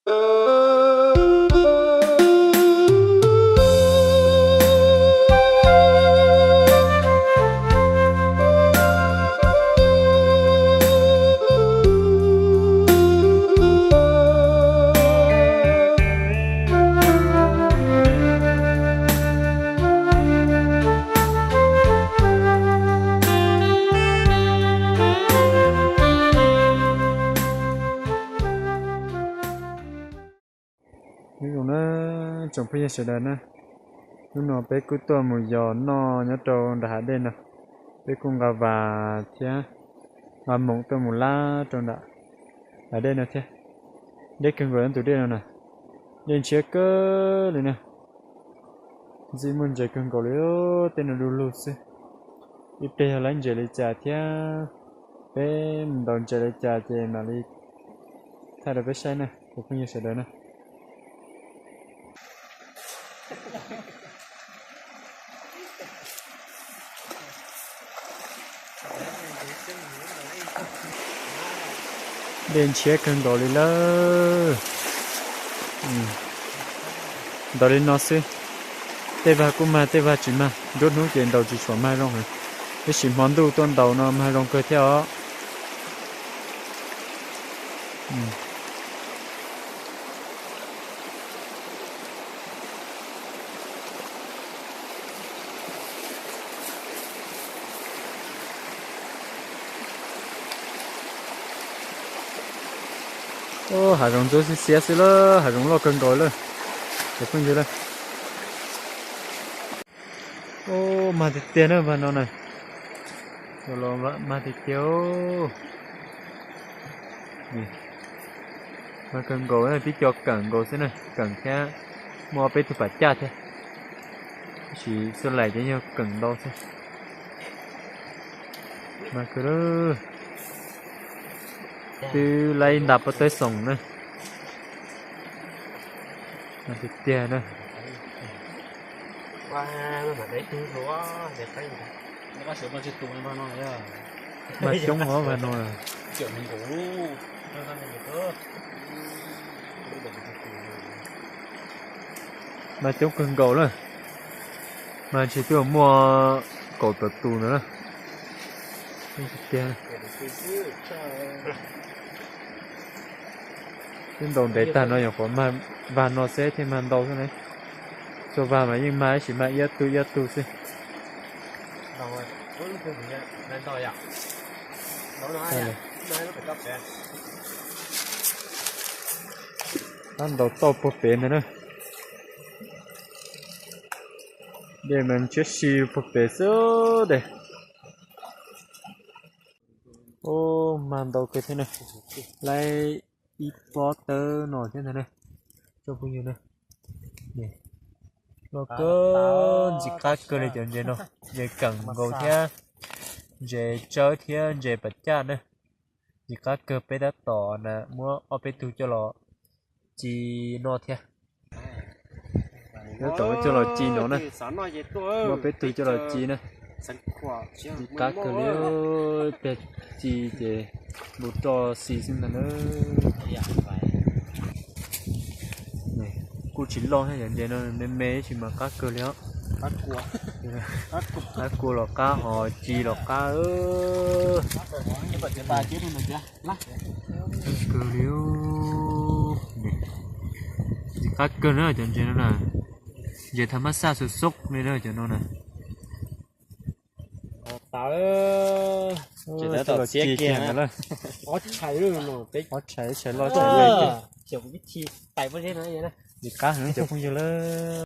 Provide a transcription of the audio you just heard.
Nyob zoo na, tsoom phooj ywg sawv daws na, hnub no peb kuj tuaj mus yos noj nyob rau nram hav dej no, peb kuj nqa vas thiab nqa moos tuaj mus lab rau nram hav dej no thiab. Deb kawg nkaus tus dej no na, dej ntshiab kawg li na. Ntxim muaj ntses kawg nkaus li, tej no du lug xwb. Ib pliag yog laib ntses li cas thiab peb mus ntaus ntses li cas ces mam li thaij rau peb saib na cov phooj ywg sawv daws na. Dej ntshiab kawg nkaus li lawm. Ntaus li no xwb, tej vag kuj mag tej vag tsis mag, nruab hnub ces ntaus tsis tshua mag zoo heev, tab sis hmo ntuj tuaj ntaus no mag zoo kawg thiab os. Hav zoov ntxuav xiab xiab xwb lawm, hav zoov loj kawg nkaus lawm cov phooj ywg lawm. Mag tiag tiag na vag no na, los mag tiag tiag. Mag kawg nkaus, tib co keem nkaus xwb na, keem thiab muaj ob peb tug pas caj thiab, tab sis xuab laim ces yog keem ntau xwb. Mag kawg, twb laib nta pob tawb xoom na. Tiag tiag na. Mag coob hov vag no. Mag coob kawg nkaus lawm, mag ntshe twb muaj kaum tawm tus ntawd na. Twb ntaus ntev tag no nyuam qhuav mag vag no xwb thiaj mag ntau xwb ne. Txhua vag mas yeej mag tab sis mag ib tug ib tug xwb. Tab ntaus tauj puag pem ntag na. Dej mas ntshiab si puag pem xwb de. Ub, mag ntau kawg thiab na. Laib ib pob tawb no thiab ntag na. Tsoom phooj ywg na, loj kawg, ntxim qab kawg li cov ntses no. Ntses keem nkaus thiab, ntses tsawb thiab ntses pas caj na. Ntxim qab kawg, peb tab tom na muab ob peb tug coj los ci noj thiab. Tab tom coj los ci no na, muab peb tug coj los ci na. Ntxim qab kawg li, peb ci ces npus roj xis xwb ntag na. Kuj tsis loj thiab, cov ntses no me me tab sis mas qab kawg li os. Qab kua los qab, ho ci los qab. Kawg li, ntxim qab kawg na cov ntses no na. Ntses tham mab xaj xub xub li na cov no na. Ob tshais, tshais loj tshais loj. Ntxim qab heev cov phooj ywg lawm.